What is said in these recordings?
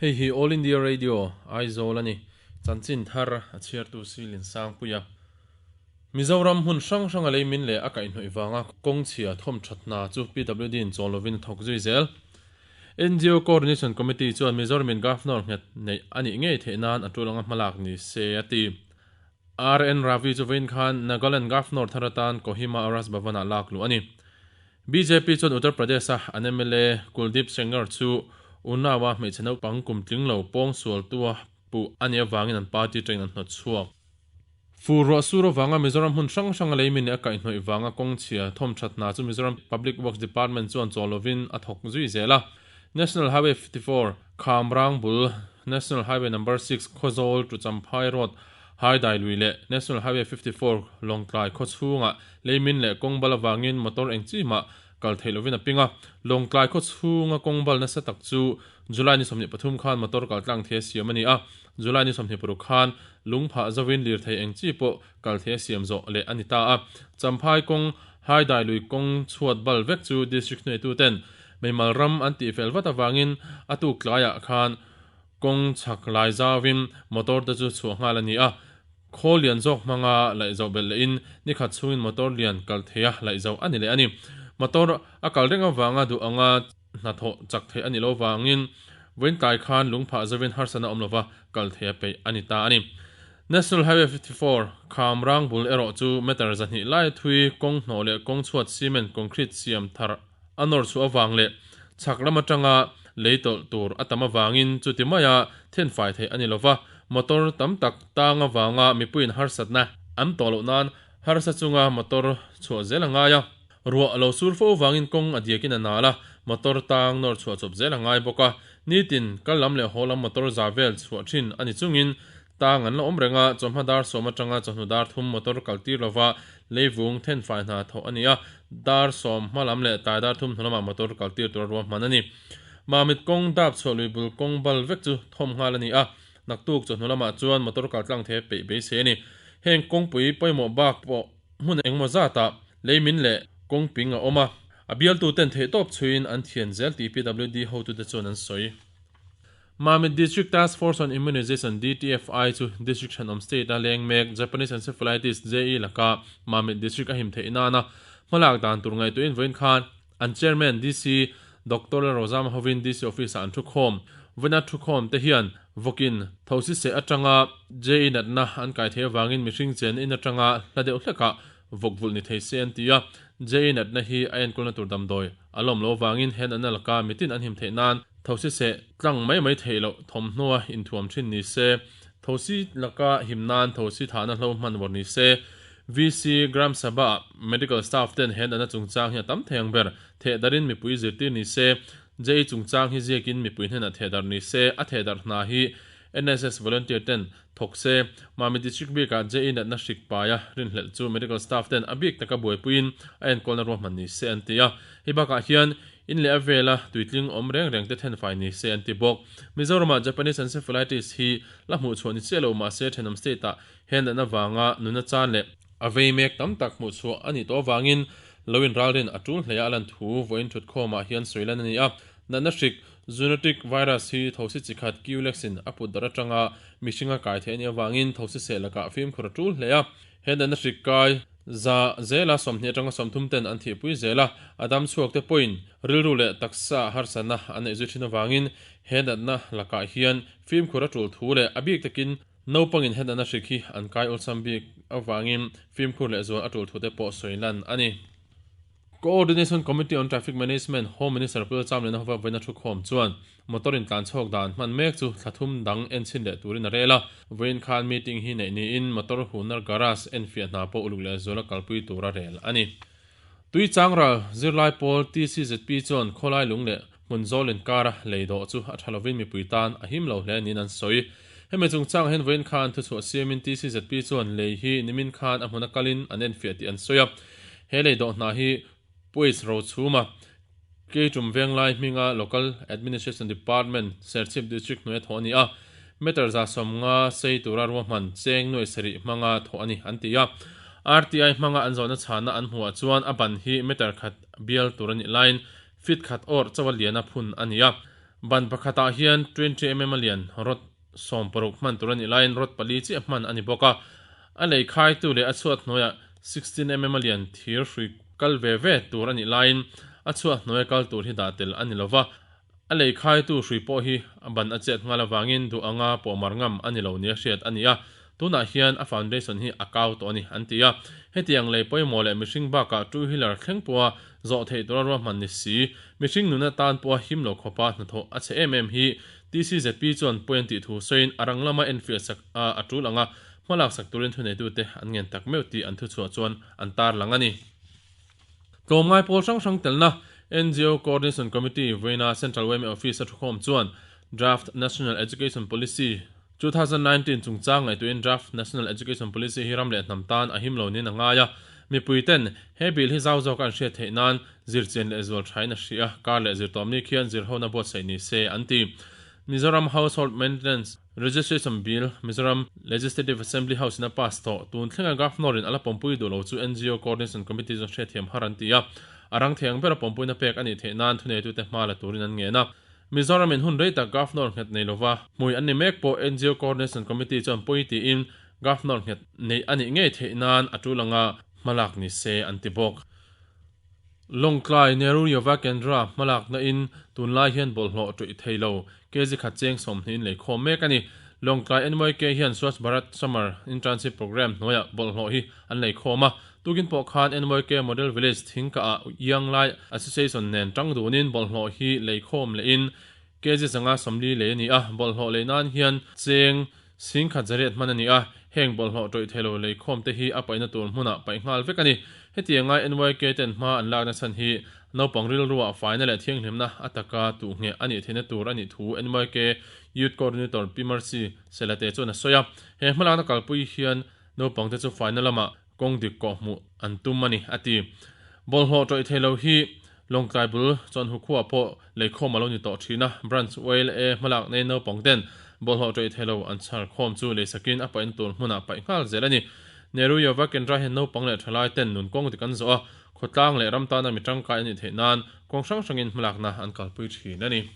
Hei hi All India Radio, Aizawl a ni. Chanchin thar a chhiartu Silin Sangpuia. Mizoram hmun hrang hranga lei min leh a kaihhnawih vanga kawng chhia thawm that hna chu PWD in chawl lovin a thawk zui zel. NGO Coordination Committee chuan Mizoramin Governor nghet neih a nih ngei theih nan a tul anga hmalak ni se a ti. RN Ravi chu vawiin khan Nagaland Governor thar atan Kohima Raj Bhavan-ah lak luh a ni. Bjp chuan Uttar Pradesh-a an mla Kuldeep Sengar chu Unnao-a hmeichhe naupang kum tling lo pawng sualtua puh a nih avangin an party atangin an hnawt chhuak. Fur ruah sur avanga Mizoram hmun hrang hranga leimin leh a kaihhnawih vanga kawng chhia thawm that hna chu Mizoram Public Works Department chuan chawl lovin a thawk zui zel a. National Highway 54, Khamrang bul, National Highway Number 6, Khawzawl to Champhai Road, Haidai lui leh National Highway 54, Lawngtlai khaw chhungah leimin leh kawng bal avangin motor eng chi mah kal theih lovin a ping a. Lawngtlai khaw chhunga kawng bal nasa tak chu July ni 23 khan motor kal tlang thei a siam a ni a. July ni 26 khan lungphah zovin lirthei eng chi pawh kal thei a siam zawh leh a ni ta a. Champhai kawng Haidai lui kawng chhuat bal vek chu district hnuaituten meimal ram an tihfel vat avangin a tuk tlaiah khan kawng chhak lai zauvin motor te chu chhuah nghal a ni a. Khaw lian zawk hmanga laih zoh belh lehin ni khat chhungin motor lian kal theia laih zoh a ni leh a ni. Motor a kal reng avanga duh anga hnathawh chak theih a nih loh vangin vawiin tlai khan lungphah zovin harsatna awm lova kal theih a peih a ni ta a ni. National Highway 54 Khamrang bul erawh chu meter 200 lai thui kawng hnawh leh kawng chhuat cement concrete siam thar a nawr chhuah avang leh chhak lam atanga lei tawlh tur a tam avangin chuti maia thenfai theih a ni lova, motor tam tak tang avanga mipuiin harsatna an tawh loh nan harsa chunga motor chhuah zel a ngai a. Ruah a lo sur fo vangin kawng a diakin a nal a, motor tang nawr chhuah chawp zel a ngai bawk a. Nitin, kal lam leh haw lam motor za vel chhuah thin a ni chungin tang an la awm reng a, chawhma dar 10 atanga chawhnu dar 3 motor kal tir lova leivung thenfai hna thawh a ni a, dar 10 hma lam leh tlai dar 3 hnu lamah motor kal tir tura ruahman a ni. Mamit kawng dap chhuah lui bul kawng bal vek chu thawm nghal a ni a, naktuk chawhnu lamah chuan motor kal tlang thei a peih beisei a ni. Heng kawngpui pawimawh bak pawh hmun engmaw zatah leimin leh kawngping a awm a, a bialtuten theihtawp chhuiin an thian zel tih PWD hotute chuan an sawi. Mamit District Task Force on Immunization, DTFI, chu District thenawm state-a leng mek Japanese Encephalitis, JE, laka Mamit District a him theih nana hmalak dan tur ngaihtuahin vawiin khan an Chairman DC Doctor Lalrozama hovin DC Office-ah an thukhawm. Vawiina thukhawm te hian vawkin thosi seh atanga JE natna an kai thei avangin mihring chen in atanga hla deuh hlekah vawk vulh ni thei se an ti a. JE natna hi a enkawlna tur damdawi a lawm lo avangin he natna laka mitin an him theih nan thosi seh tlang mai mai theih loh thawmhnaw inthuam thin ni se, thosi laka him nan thosi thahna hlo hman vawr ni se. VC Gram Sabha-ah medical staff ten he natna chungchang hi a tam thei ang ber. Thehdarhin mipui zirtir ni se, JE chungchang hi ziakin mipui hnenah thehdarh ni se, a thehdarh hna hi NSS volunteer ten thawk se. Mami District bikah JE natna hrik paia rinhlelh chu medical staff ten a bik taka buaipuiin a enkawlna ruahman ni se an ti a. Hei bakah hian in leh a vela tuitling awm reng reng te thenfai ni se an ti bawk. Mizoramah Japanese Encephalitis hi la hmuhchhuah ni chiah lo mahse thenawm state-ah He natna vanga nuna chan leh a vei mek tam tak hmuhchhuah a nih tawh avangin lo inralrin a tul hle a lan thu vawiin thutkhawmah hian sawi lan a ni a. Natna hrik, zoonotic virus, hi thosi chi khat Culex-in a put darh atanga mihringa kai theih a nih avangin thosi seh lakah fimkhur a tul hle a. He natna hrik kai za zela 20 atanga 30 ten an thihpui zel a, a dam chhuak te pawhin rilru leh taksa harsatna an neih zui thin avangin he natna lakah hian fimkhur a tul thu leh a bik takin Naupangin he natna hrik hi an kai awlsam bik avangin fimkhur leh zual a tul thute pawh sawi lan a ni. Coordination Committee on Traffic Management Home Minister Pu Chamlena hova vawiina thukhawm chuan motor in tlan chhawk dan hman mek chu thla thum dang en chhin leh turin a rel a. Vawiin khan meeting hi neih niin motor hunar garage enfiah hna pawh uluk leh zuala kalpui tur a rel a ni. Tui changral zirlai pawl TCZP chuan khawlai lung leh hmun zawl inkara lei dawh chu a tha lovin mipui tan a him lo hle niin an sawi. Hemi chungchang hian vawiin khan thuchhuah siamin TCZP chuan lei hi nimin khan a hmuna kalin an enfiah tih an sawi a. He lei dawh hna hi Puaih Rochhuma, Keitum Venglai hminga Local Administration Department, Serchhip District hnuaia thawh a ni a. Meter 150 sei tura ruahman cheng nuai sarih hmanga thawh a ni, an ti a. RTI hmanga an zawhna chhana an hmuhah chuan a ban hi meter khat bial tur a nih laiin feet khat awrh chauha liana phun a ni a. Ban pakhatah hian 20 mm a lian rod 16 hman tur a nih laiin rod pali chiah hman a ni bawk a. A lei khaitu leh a chhuat hnuaiah 16 mm a lian thir hrui kal ve ve tur a nih laiin a chhuat hnuaia kal tur hi dah tel a ni lova. A lei khaitu hrui pawh hi a ban a chet nghal avangin duh anga pawhmar ngam a ni lo nia hriat a ni a, tunah hian a foundation hi a kau tawh a ni an ti a. Hetiang lei pawimawh leh mihring bakah two wheeler thleng pawha zawh theih tura ruahman ni si, mihring nuna tan pawha him lo khawpa hnathawh a chhe em em hi TCZP chuan pawi an tih thu sawiin a rang lama enfiah sak a a tul anga hmalak sak turin thuneitute an ngen tak meuh tih an thuchhuah chuan an tarlang a ni. Tlawmngai pawl hrang hrang telna NGO Coordination Committee vawiina Central YMA Office a thukhawm chuan Draft National Education Policy, 2019 chungchang ngaihtuahin Draft National Education Policy hi ram leh hnam tan a him lo niin a ngai a, mipui ten he bill hi zau zawka an hriat theih nan zirchian leh zual thain a hria, kar leh zirtawmni khian zirhona buatsaih ni se an ti. Mizoram Household Maintenance Registration Bill, Mizoram Legislative Assembly House in a pass tawh, tun thlenga Governor in a la pawmpui duh lo chu NGO Coordination Committee chuan hriatthiam har an ti a, a rang thei ang bera pawmpuina pek a nih theih nan thuneitute hma la turin an ngen a. Mizoram in hun rei tak Governor nghet nei lova hmui an ni mek pawh NGO Coordination Committee chuan pawi tiin Governor nghet neih a nih ngei theih nan a tul anga hmalak ni se an ti bawk. Lawngtlai Nehru Yuva Kendra hmalakna in tunlai hian bawlhhlawh ṭuih thei lo kg khat cheng 20 in lei khawm mek a ni. Lawngtlai NYK hian Swachh Bharat Summer Internship Programme hnuaiah bawlhhlawh hi an lei khawm a. Tukin pawh khan NYK Model Village Thingkah ah Young Lai Association nen ṭang dunin bawlhhlawh hi lei khawm lehin kg 140 lei a ni a. Bawlhhlawh lei nan hian cheng 10,100 hman a ni a, heng bawlhhlawh ṭawih thei lo lei khawm te hi a paihna tur hmunah paih nghal vek a ni. Hetianga NYK ten hma an lakna chhan hi naupang rilruah faina leh thianghlimna a taka tuh ngheh a nih theihna tur a nih thu NYK Youth Coordinator Pi Mercy Selate chuan a sawi a. He hmalakna kalpui hian naupangte chu faina lamah kawng dik kawh hmuh an tum a ni, a ti. Bawlhhlawh ṭawih thei lo hi Lawngtlai bul Chawnhu khuaah pawh leikhawm a lo ni tawh ṭhin a, Branch YLA hmalak nei naupang ten bawlhhlawh ṭawih thei lo an chhar khawm chu leisakin a paihna tur hmunah paih nghal zel a ni. Nehru Yuva Kendra hian naupang leh ṭhalai ten nun kawng dik an zawh a, khawtlang leh ram tana mi ṭangkai an nih theih nan kawng hrang hrangin hmalakna an kalpui ṭhin a ni.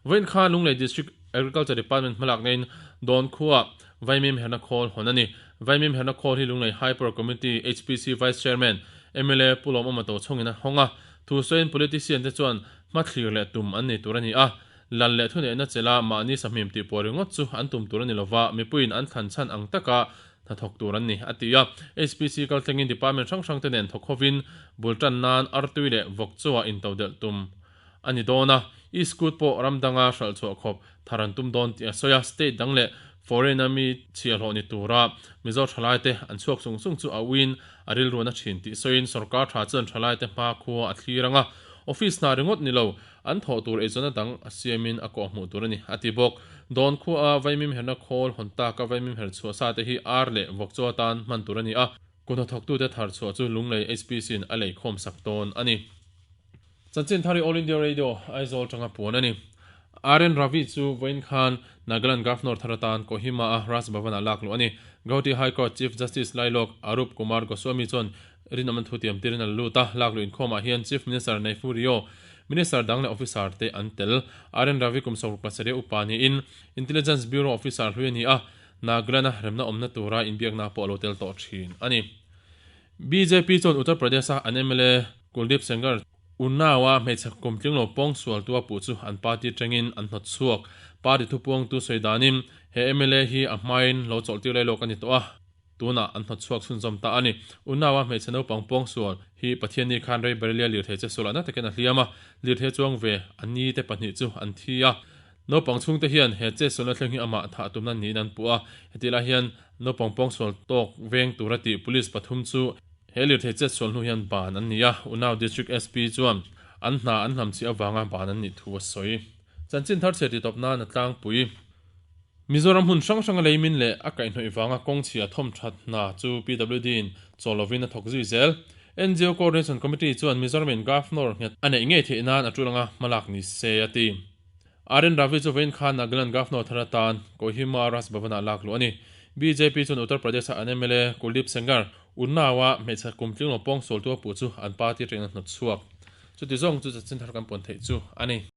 Vawiin kha Lunglei District Agriculture Department hmalak neiin Dawn khuaah Vaimim herna khawl hawn a ni. Vaimim herna khawl hi Lunglei High Power Committee, HPC, Vice Chairman, mla Pu Lawmawma Tochhawngin a hawng a. Thu sawiin politician te chuan hmathlir leh tum an nei tur a ni a. Lal leh thuneihna chela mahni sahmim tih pawh ringawt chu an tum tur a ni lova, mipuiin an thlan chhan ang taka hnathawk tur an ni, a ti a. HPC kaltlengin department hrang hrang te nen thawk hovin bul tan nan artui leh vawk chaw-ah intodelh tum a ni dawn a, e-scoot pawh ram danga hralh chhuah khawp thar an tum dawn tih a sawi a, state dang leh foreign a mi chhiahhlawh ni tura Mizo thalaite an chhuak sung sung chu a uiin a rilruan a thin tih sawiin sorkar tha chuan thalaite hma khua a thlir ang a, office hna ringawt ni lo an thawh tur eizawnna dang a siamin a kawh hmuh tur a ni, a ti bawk. Dawn khua a vaimim herna khawl hawn taka vaimim her chhuah sa te hi ar leh vawk chaw atan hman tur a ni a, kuthnathawktute thar chhuah chu Lunglei HPC in a leikhawm sak dawn a ni. Chanchin thar i All India Radio, Aizawl tanga puan a ni. RN Ravi chu vawiin khan Nagaland Governor thar atan Kohima a Raj Bhavan ah lak luh a ni. Gauhati High Court Chief Justice Lailawk Arup Kumar Goswami chuan rinawmna thu tiam tirin a la lut a, lak luh inkhawmah hian Chief Minister Neiphiu Rio, Minister dang leh Officer te an tel. RN Ravi kum 67 upa niin Intelligence Bureau Officer hlui a ni a, Nagaland a remna awmna tura inbiakna pawh a lo tel tawh thin a ni. Bjp chuan Uttar Pradesh a an mla Kuldeep Sengar Unnao-a hmeichhe kumtling lo pawng sualtu a puh chu an party tangin an hnawt chhuak. Party thupuangtu sawi danin he mla hi a hmain lo chawlhtir lai lawk a ni tawh a, tunah an hnawt chhuak chhunzawm ta a ni. Unnao-a hmeichhe naupang pawng sual hi Pathianni khan Ray Barelia lirthei che sualah na takin a hliam a, lirthei chuang ve a ni te pahnih chu an thi a. Naupang chhungte hian he che sualna thleng hi amah thah tumna niin an puh a, hetih lai hian naupang pawngsual tawk veng tura tih police pathum chu he lirthei chet sual hnu hian ban an ni a, Unnao District SP chuan an hna an hlam chih avanga ban an nih thu a sawi. Chanchin thar chhiar titawp nan a tlangpui. Mizoram hmun hrang hranga leimin leh a kaihhnawih vanga kawng chhia thawm that hna chu PWD in chaw lovin a thawk zui zel. NGO Coordination Committee chuan Mizoram in Governor nghet a neih ngei theih nan a tul anga hmalak ni se a ti. RN Ravi chu vawiin khan Nagaland Governor thar atan Kohima Raj Bhavan-ah lak luh a ni. Bjp chuan Uttar Pradesh-a an mla Kuldeep Sengar, Unnao-a hmeichhe kumtling lo pawng sualtu a puh chu an party atangin a hnawt chhuak. Chuti zawng chu chanchin thar kan puan theih chu a ni.